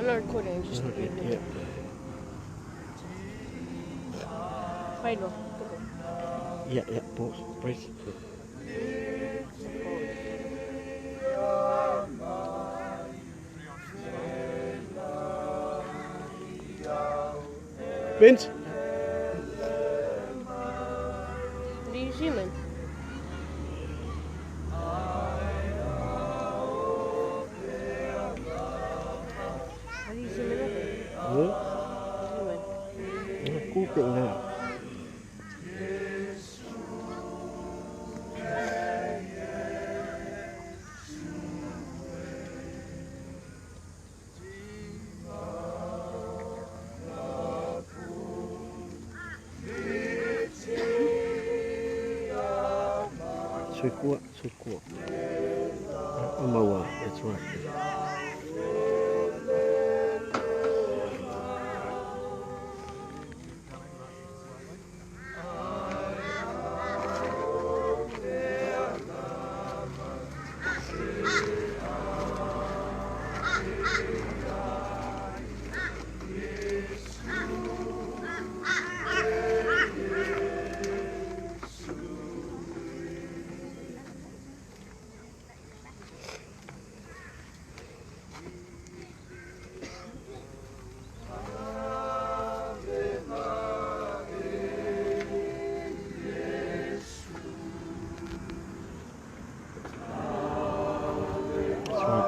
I'm not recording, I'm just Okay, yeah. Final. Yeah, pause, press. Vince? Do you zoom in? How do you zoom in? Zoom in. Cool now. Sukua. Amawa, that's right.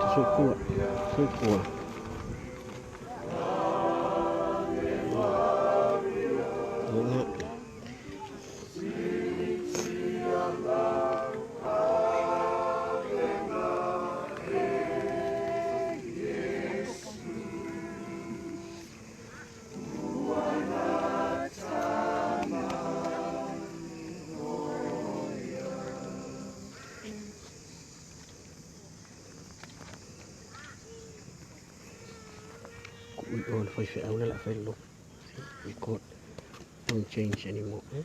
That's right, Sukua. Like that. Record. Don't change anymore. Eh?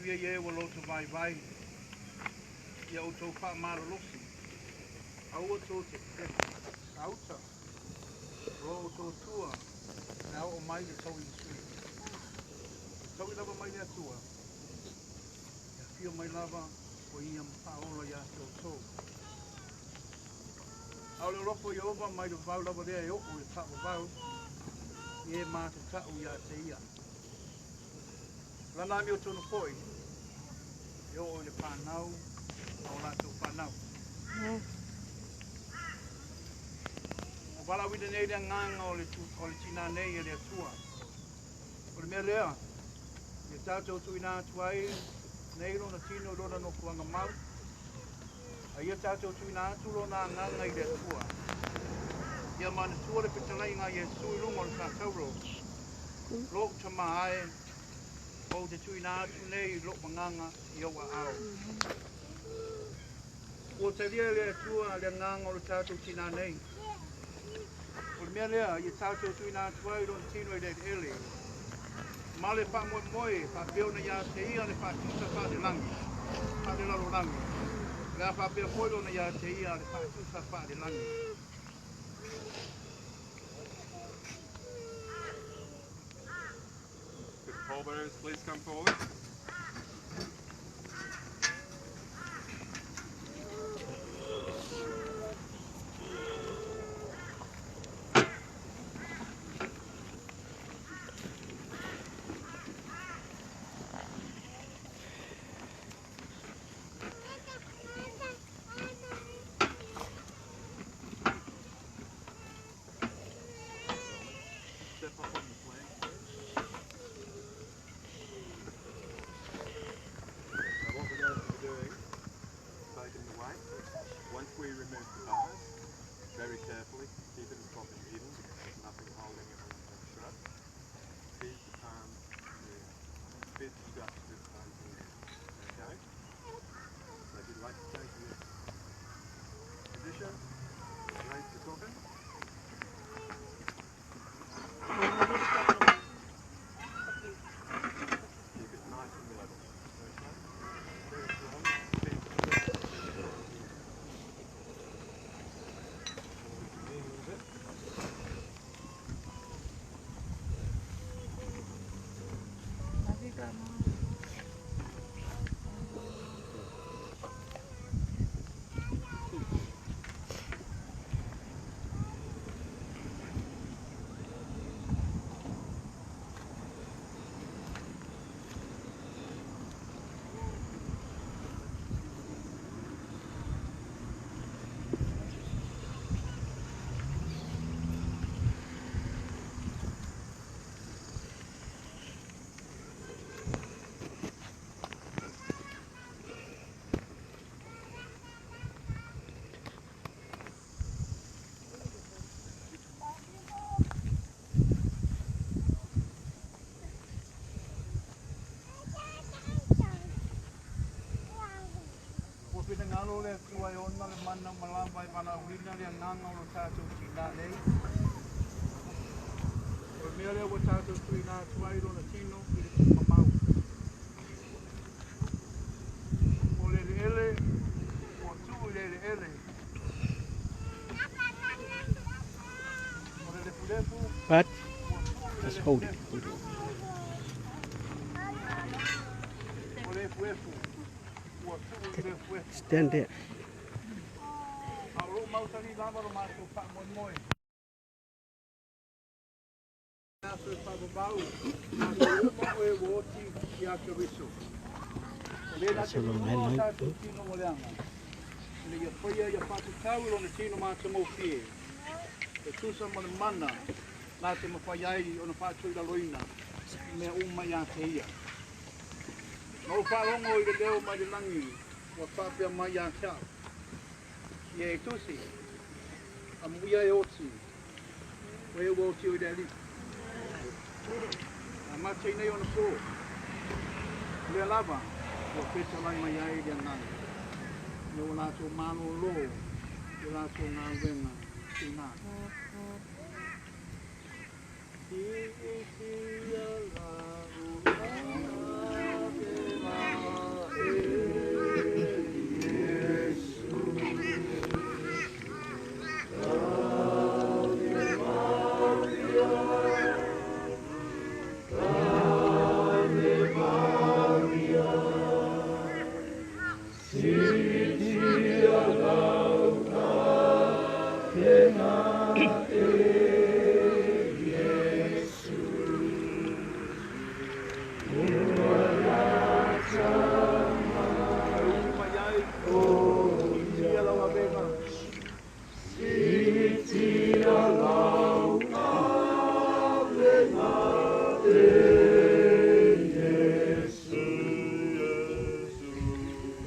Ia ua loto vai ia o tau whaamarolosi. Aua tō te auta, ro tō tua, na o mai le tau i sui. Tau i lava mai le atua, ia whio mai lava o ia mpaola ia te o tō. Au le rofo i ova mai le vau lava lea e o e tawa vau, i e mā te tau ia te ia. Lana mi o tōna foi, e o le whānau, o lātou whānau. O wala wina nei le nganga o le tina nei e le atua. O le mea lea, ia tātou tuina atu ai, nei lona tino lona no kuanga mau. A ia tātou tuina atu lona nganga i le atua. Ia mana tua le petalai ngā Yesu i lunga o le tātauro. Lō ta maae, Ma ou te tuuina atu nei lou agaga i ou aao. Ua talia e le Atua le agaga o lo tatou tinā nei. O le mea lea ia tatou tuuina atu ai lona tino i le eleele ma le faamoemoe e faapea ona ia te ia le faatusa faalelagi, faalelalolagi, o le a faapea foi ona ia te ia le faatusa faalelagi. Could the pallbearers please come forward? Step up on the flag, please. Now what we're going to be doing is taking the weight. Once we remove the bars, very carefully, keep it as top and even because there's nothing holding it when you take strap. Feed the palm here. Fist just this palm here. Okay? So if you'd like to take your position, raise the coffin. Keep it nice and level. Okay? Very slowly. Feed the strap to the palm here. And lift the knee a little bit. Ua finagalo le Atua e ona le mana ma lava e valaauina le agaga o lo tatou tinā nei. O le mea lea ua tatou tuuina atu ai lona tino i le tuumamau. O le eleele ua tuu i le eleele. O le lefulefu But ua tuu i le just hold it. lefulefu. Hold it. O le efuefu ua tuu i le efuefu. Stand there. A o loo mausali lava lo matou faamoemoe. Aso e faavavau, matou uma o e ua oti ia Keriso. O lē na te lua o tatou tino ma le aga. Ina ia faia ia faatatau i lona tino matagofie. E tusa ma le mana na te mafai ai ona faatuilaloina i mea uma ia te ia. Na ou faalogo i le leo mai le lagi ua faapea mai ia te au. Ia e tusi, amuia e oti, o e ua oti ai i le Alii. E amata i nei ona pō, o lea lava ua fetalai mai ai le Agaga, ina ua latou malōlō i a latou galuega tiga. Siitia lau avega e Iesu. Ave Maria, Ave Maria, Siitia lau avega e Iesu. Ua lata E usu mai ai, siitia lau avega. Siitia lau avega e Iesu.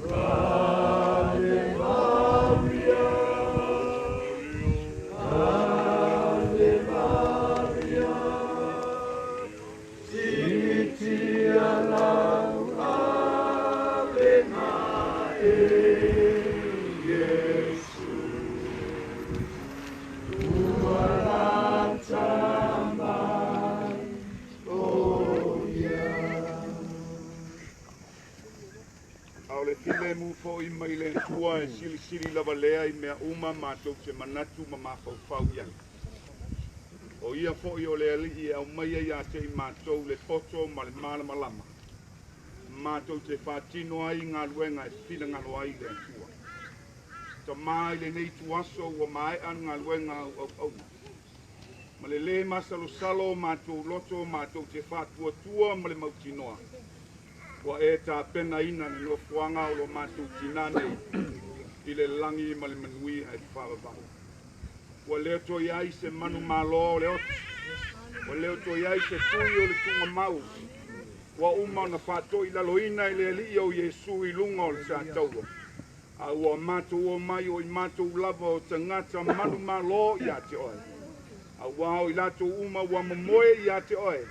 Ave Maria, Ave Maria, Siitia Filemu foʻi mai le Atua e silisili lava lea i mea uma matou te manatu ma mafaufau i ai. O ia foʻi o le Alii e aumaia iā te i matou le poto ma le malamalama, matou te faatino ai galuega e finagalo ai le Atua. Tamā i lenei ituaso ua maea le galuega a au auauna. Ma le lē masalosalo o matou loto matou te faatuatua ma le mautinoa, ua e tapenaina le nofoaga o lo matou tinā nei i le lagi ma le manuia e faavavau. Ua le toe i ai se manumalo o le oti, ua le toe i ai se tui o le tugamau, ua uma ona faatoilaloina e le Alii o Iesu i luga o le sataua. A ua matou omai o i matou lava o tagata manumalo iā te oe. Auā o i latou uma ua momoe iā te oe,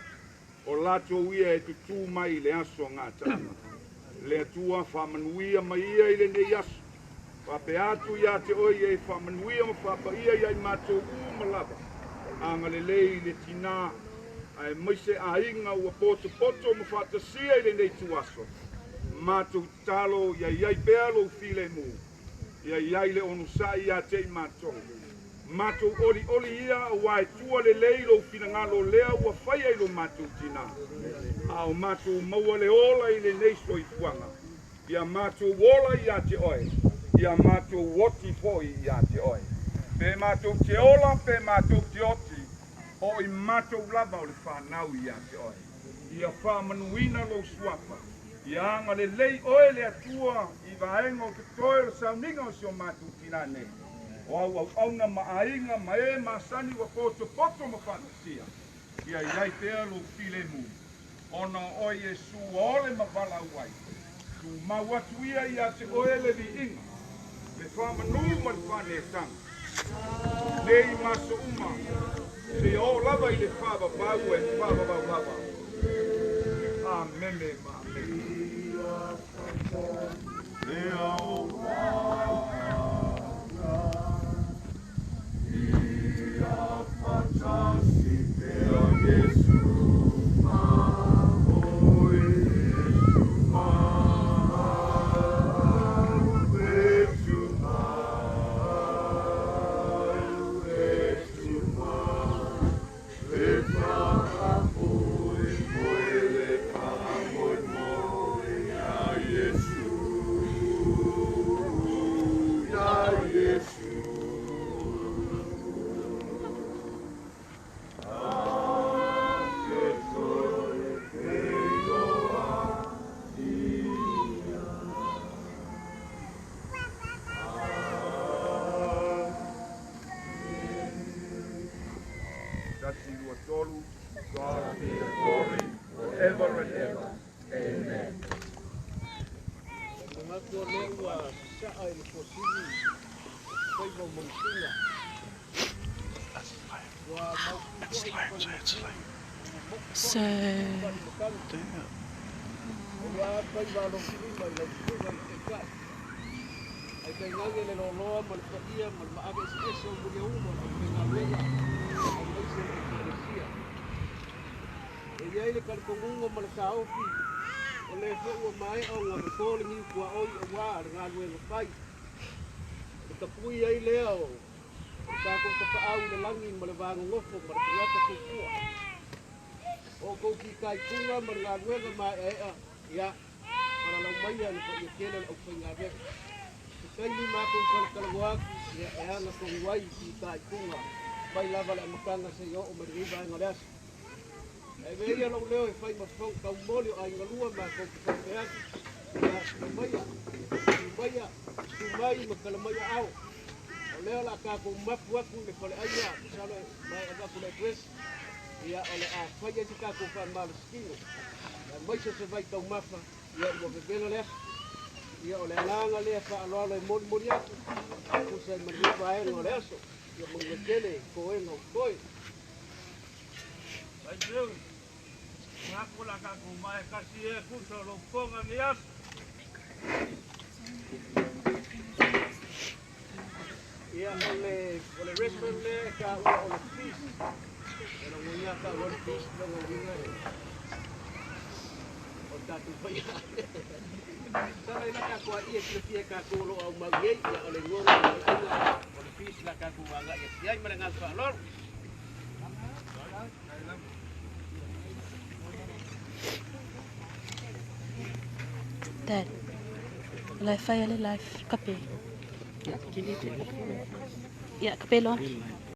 o latou ia e tutū mai i le aso gataaga. Le Atua faamanuia mai ia i lenei aso. Faapea atu iā te oe ia e faamanuia ma faapaia iā i matou uma lava. Agalelei i le tinā, aemaise aiga ua potopoto ma faatasia i lenei ituaso. Matou tatalo ia i ai pea lou filemu, ia i ai le onosai iā te i matou. Matou olioli ia auā e tua lelei lou finagalo lea ua faia i lo matou tinā. A o matou maua le ola i lenei soifuaga, ia matou ola iā te oe, ia matou oti foʻi iā te oe. Pe matou te ola, pe matou te oti, o i matou lava o le fanau iā te oe. Ia faamanuina lou suafa, ia agalelei oe le Atua i vaega o totoe o le sauniga o si o matou tinā nei. O au auauna ma aiga ma e masani ua potopoto ma faatasia, ia i ai pea lou filemu. Ona o oe Iesu ua ole ma valaau ai, tumau atu ia iā te oe le viiga, le faamanū ma le faaneetaga, nei ma aso uma, seia oo lava i le faavavau e faavavau lava. Amene ma amene. Tasi, lua, tolu. God be the glory forever and ever. Amen. Manatu o lea ua sasaa i le fuasili faiva o Manusina. Ua maopu foi le falemasina, ua motu So foi le falematagi. Aua faiva alofilima i lau susuga i le Taitai. Ae tainane le loaloa ma le paia ma le maave eseese o muliauma o le aufaigaluega aemaise le Ekalesia. E i ai le talitonuga ma le taofi, o lea foi ua maea ona toto le niu tuaoi aua le galuega fai. O le tapui ai lea o le tatou tapaau i le lagi ma le va nonofo ma le tagata soifua. O outou fitaituga ma le galuega maeaea, ia, falalau maia le paia tele o le aufaigaluega. Se taimi matou talatalanoa atu, ia, e aga tonu ai fitaituga mai lava le amataga seia oo mai lenei vaega o le aso. Ae avea ia lou leo e fai ma fofoga taumoli o aiga lua matou te faapea atu, ia, susu maia, susu maia, susu mai ma tala mai aao. O lea o le a tatou mapu atu i le faleaiga, masalo e maea avatu le address, ia, o le a fai ai se tatou faamalositino, aemaise se vaitaumafa, ia, ua vevela le aso. Ia, o le agaga lea faaaloalo e molimoli atu, e tusa ai ma lenei vaega o le aso. Ia manuia tele toega o totoe. Faiteu, manatu o le a tatou mae tasi ia e tusa o lou fofoga i lenei aso. Ia, o le, o le restaurant lea e taua o le Feast. E logoina taua o le Feast, lona uiga e, o tatou faiaai. Sala ila tatou ai e silafia e tatou o lo o aumau i ai, ia o le igoa lena o le aiga o le Fees la tatou agai atu i ai ma le agaga faaaloalo. Dad, o la e fai ale live kape. Ia, kape loa.